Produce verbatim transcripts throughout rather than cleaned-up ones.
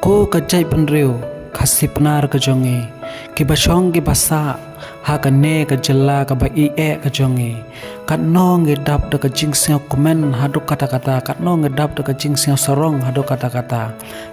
Ko ka jaitbynriew Khasi Pnar ka jong ngi, kiba shong kiba sah ha kane ka jylla kaba ïeh ka jong ngi, katno ngi dap da ka jingsngewkmen haduh katta katta, katno ngi dap da ka jingsngewsarong haduh katta katta.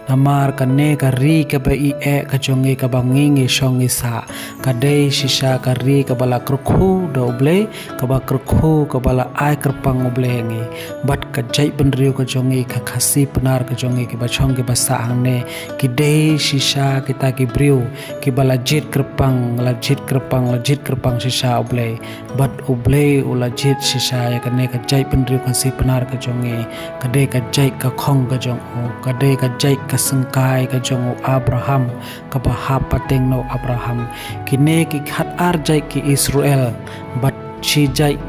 Namar kane ka ri kaba ïeh ka jong ngi, kaba ngi ngi shong ngi sah, ka dei shisha ka ri kaba la kyrkhu da U Blei, kaba kyrkhu, kaba la ai kyrpang U Blei ïa ngi. Bad ka jaitbynriew ka jong ngi, ka Khasi Pnar ka jong ngi, kiba shong kiba sah hangne, ki dei shisha kita ki briew kiba la jied kyrpang, la jied kyrpang, la jied kyrpang shisha U Blei. Bad U Blei u la jied shisha ïa kane ka jaitbynriew Khasi Pnar ka jong ngi, ka dei ka jait ka khong ka jong u, ka dei ka jait ka syngkai ka jong u Abraham, kaba hap pateng na u Abraham. Kine ki khatar jait ki Israel, bad shi jait,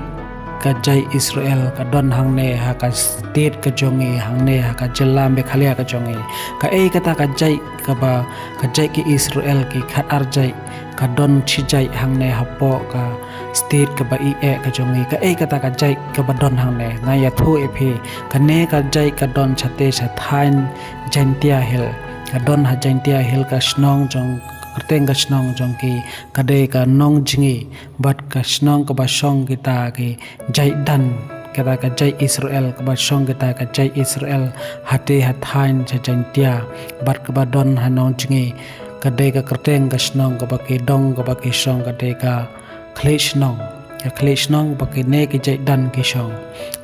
ka jait Israel ka don hangne ha ka state ka jong ngi, hangne ha ka jylla Meghalaya ka jong ngi. Kaei kata ka jait kaba, ka jait ki Israel ki khatar jait, ka don shi jait hangne hapoh ka state kaba ïeh ka jong ngi. Kaei kata ka jait kaba don hangne, nga ïathuh ïa phi. Kane ka jait ka don shatei sha thaiñ Jaintia Hill. Ka don ha Jaintia Hill, ka shnong jong, kyrteng ka shnong jong ki ka dei ka Nongjngi. Bad ka shnong kaba shong kita ki jait Dan, kita ka jait Israel, kaba shong kita ka jait Israel hatei ha thaiñ sha Jaintia. Bad kaba don ha Nongjngi, ka dei ka kyrteng ka shnong kaba ki dong, kaba ki shong, ka dei ka Khlieh Shnong. Ka Khlieh Shnong ba kine ki jait Dan ki shong.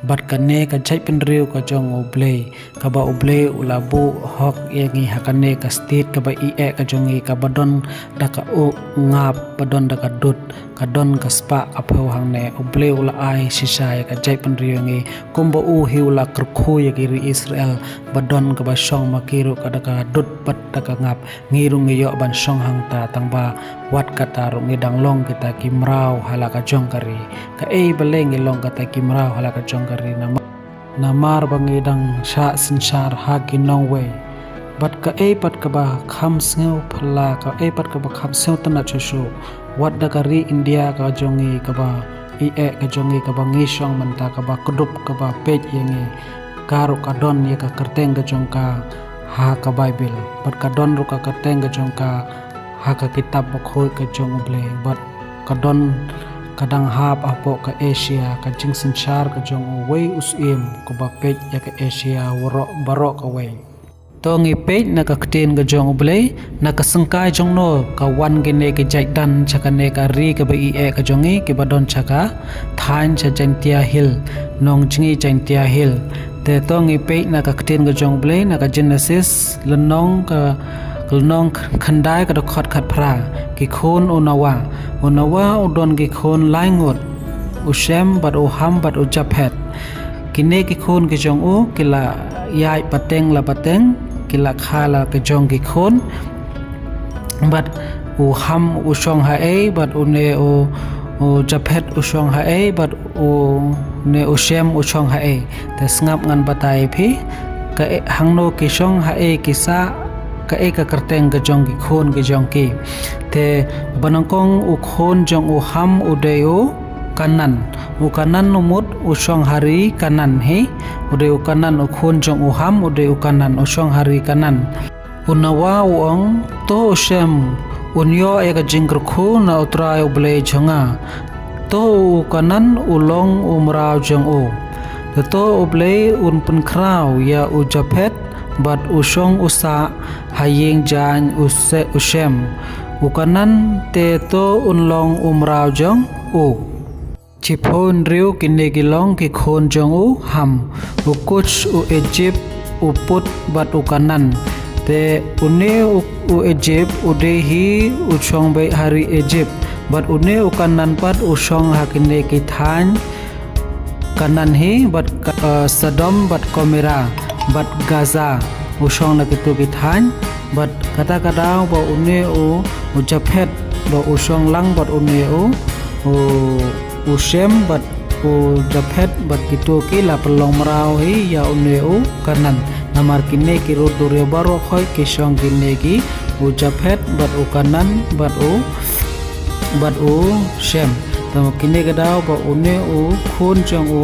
Bad kane ka jaitbynriew ka jong U Blei, kaba U Blei u la buh hok ïa ngi ha kane ka state kaba ïeh ka jong ngi, kaba don da ka u ngap, ba don da ka dud, ka don ka spah ka phew hangne. U Blei u la ai shisha ïa ka jaitbynriew ngi, kumba u hi u la kyrkhu ïa ki ri Israel, ba don kaba shong ma ki ruh ka da ka dud bad da ka ngap. Ngi ruh ngi ïoh ban shong hangta, tangba wat kata ruh ngi dang long kita ki mraw ha la ka jong ka ri. Kaei balei ngi long kita ki mraw ha la ka jong ka ri? Namar, namar ba ngi dang shah synshar ha ki nongwei. Bad kaei pat kaba kham sngew phylla, kaei pat kaba kham sngew tynnad shuh shuh, wat da ka ri India ka jong ngi kaba ïeh ka jong ngi, kaba ngi shong mynta, kaba kdup, kaba peit ïa ngi, ka ruh ka don ïa ka kyrteng ka jong ka ha ka Baibl. Bad ka don ruh ka kyrteng ka jong ka ha ka kitab bakhuid ka jong U Blei. Bad ka don, ka dang hap hapoh ka Asia, ka jingsynshar ka jong uwei u syiem, kaba peit ïa ka Asia baroh, baroh kawei. To ngi peit na ka ktien ka jong U Blei, na ka syngkai jong no ka wan kine ki jait Dan sha kane ka ri kaba ïeh ka jong ngi, kiba don sha ka thaiñ sha Jaintia Hill, Nongjngi Jaintia Hill. Te to ngi peit na ka ktien ka jong U Blei, na ka Genesis, lynnong ka, lynnong khyndai, ka dkhot khatphra, ki khun u Noah. U Noah u don ki khun lai ngut, u Shem bad u Ham bad u Japhet. Kine ki khun ki jong u ki la ïaid pateng la pateng, ki la kha la ki jong ki khun. Bad u Ham u shong haei, bad une u, u Japhet u shong haei, bad une u Shem u shong haei. Te sngap ngan batai phi, kaei, hangno ki shong haei ki sah, kaei ka kyrteng ka jong ki khun ki jong ki. Te ba nyngkong u khun jong u Ham u dei u Kanan. U Kanan u mut u shong ha ri Kanan hi. U dei u Kanan, u khun jong u Ham u dei u Kanan, u shong ha ri Kanan. U Noah u ong, to u Shem un ïoh ïa ka jingkyrkhu na U Trai U Blei jong nga. To u Kanan u long u mraw jong u. Te to U Blei un pynkhraw ïa u Japhet bad u shong u sah ha ïing jaiñ u Se-, u Shem. U Kanan te to un long u mraw jong u. Shiphew hynriew kine ki long ki khun jong u Ham, u Kush, u Egypt, u Put bad u Kanan. Te une u, u Egypt u dei hi u shong beit ha ri Egypt. Bad une u Kanan pat u shong ha kine ki thaiñ Kanan hi, bad ka, eh, Sodom bad Gomorrah bad Gaza, u shong na kitu ki thaiñ. Bad kata ka daw ba une u, u Japhet ba u shong lang bad une u, u, u Shem bad u Japhet bad kitu ki la pynlong mraw hi ïa une u Kanan. Namar kine ki rud duriaw baroh khoit ki shong kine ki, u Japhet bad u Kanan bad u, bad u Shem. Te kine ka daw ba une u khun jong u,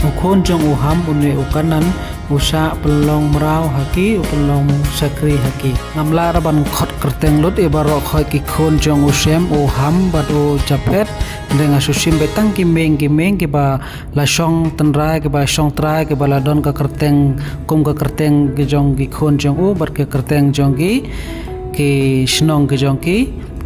u khun jong u Ham, une u Kanan, u shah pynlong mraw ha ki, u pynlong shakri ha ki. Ngam lah ruh ban khot kyrteng lut ïa baroh khoit ki khun jong u Shem, u Ham bad u Japhet. Hynrei nga shu shim beit tang ki mieng ki mieng kiba la shong tynrai, kiba shong trai, kiba la don ka kyrteng, kum ka kyrteng ki jong ki khun jong u bad ka kyrteng jong ki, ki shnong ki jong ki.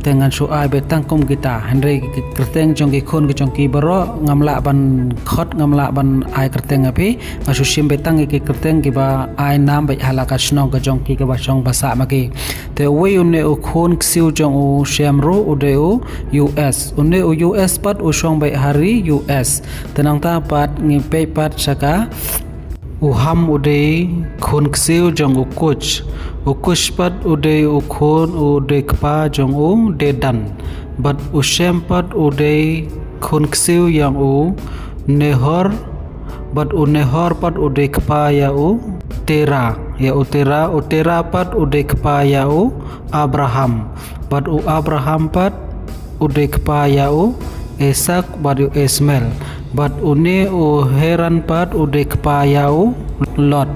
Te ngan shu ai beit tang kum kita. Hynrei ki kyrteng jong ki khun ki jong ki baroh ngam lah ban khot, ngam lah ban ai kyrteng ha phi. Nga shu shim beit tang ki kyrteng kiba ai nam beit ha la ka shnong ka jong ki, kiba shong ba sah ma ki. Te uwei une u khun ksiew jong u Shem ruh u dei u Us. Une u Us pat u shong beit ha ri U S. Te nangta pat ngi peit pat sha ka, u Ham u dei khun ksiew jong u Kush. U Kush pat u dei u khun, u dei kpa jong u Dedan. Bad u Shem pat u dei khun ksiew ïa u Nehor. Bad u Nehor pat u dei kpa ïa u Tera. Ïa u Tera, u Tera pat u dei kpa ïa u Abraham. Bad u Abraham pat u dei kpa ïa u Isak bad u Ismael. Bad une u Haran pat u dei kpa ïa u Lot.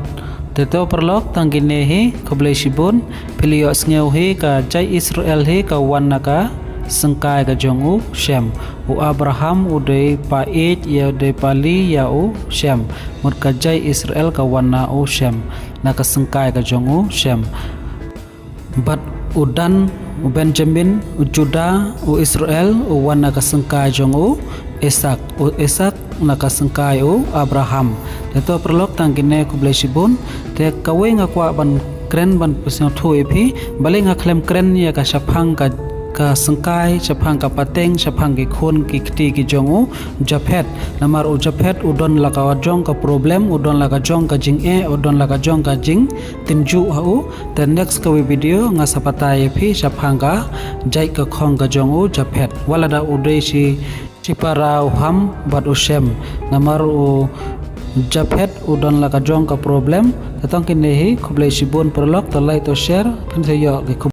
Te to paralok, tang kine hi, khublei shibun. Phi la ïohsngew hi ka jait Israel hi ka wan na ka syngkai ka jong u Shem. U Abraham u dei pa ïeit ïa, u dei pa lei ïa u Shem. Mut ka jait Israel ka wan na u Shem, na ka syngkai ka jong u Shem. Bad u Dan, u Benjamin, u Juda, u Israel u wan na ka syngkai jong u Isak, u Isak na ka syngkai u Abraham. Te to paralok, tang kine, khublei shibun. Te kawei nga kwah ban kren, ban pynsngewthuh ïa phi. Balei nga khlem kren ïa ka shaphang ka, ka syngkai, shaphang ka pateng, shaphang ki khun ki kti ki jong u Japhet. Namar u Japhet u don la ka jong ka problem, u don la ka jong ka jingeh, u don la ka jong ka jingtynjuh ha u. Te next kawei video nga sa batai ïa phi shaphang ka jait ka khong ka jong u Japhet. Wat la da u dei shi, shipara u Ham bad u Shem. Namar u Japhet u don la ka jong ka problem. Te tang kine hi, khublei shibun paralok, to like, to share, phin sa ïoh ki khub-